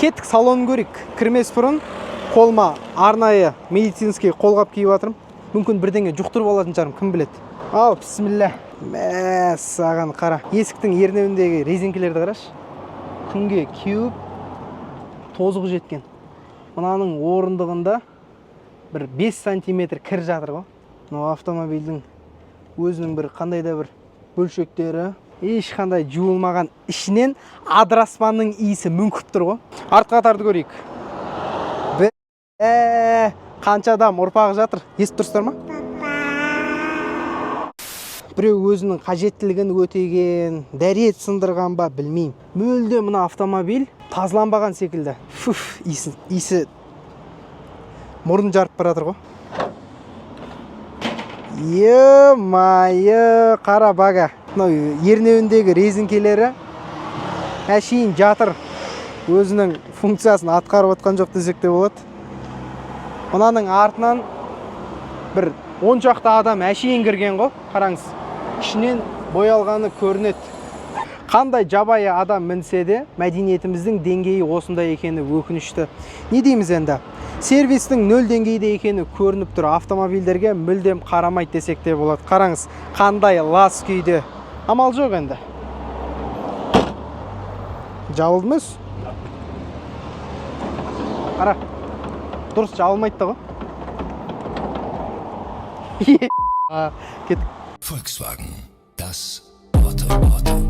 Кеттік, салонын көрейік. Кірмес бұрын қолыма арнайы медицинский қолғап киіп жатырмын. Мүмкін, бірдеңе жұқтырып алатын шығармын, кім біледі. Ал, бісміллә. Мәссаған, қара, есіктің ернеуіндегі резинкелерді қарашы, күнге кеуіп, тозығы жеткен. Мынаның орындығында бір 5 сантиметр кір жатыр ғой. Мынау автомобильдің өзінің бір қандай да бір бөлшектері ешқандай жуылмаған, ішінен адыраспанның иісі мүңкіп тұр ғой. Артқы қатарды көрейік. Қанша адам ұрпағы жатыр, естіп тұрсыздар ма? Біреу өзінің қажеттілігін өтеген, дәрет сындырған ба, білмеймін. Мүлде мына автомобиль тазаланбаған секілді. Фуф, иісі мұрын жарып бара жатыр ғой. Е-мое, қара, бага, мынау ернеуіндегі резинкелері әшейін жатыр, өзінің функциясын атқарып отқан жоқ десек те болады. Мынаның артынан бір 10 шақты адам әшейін кірген ғой. Қараңыз, ішінен боялғаны көрінеді. Қандай жабайы адам мінсе де, мәдениетіміздің деңгейі осындай екені өкінішті. Не дейміз енді, сервистің нөл деңгейде екені көрініп тұр. Автомобильдерге мүлдем қарамайды десек те болады. Қараңыз, қандай лас күйде. Амал жоқ енді. Жабылды ма өзі? Қара, дұрыс жабылмайды да ғой. Кеттік. Volkswagen. Das Auto. Auto.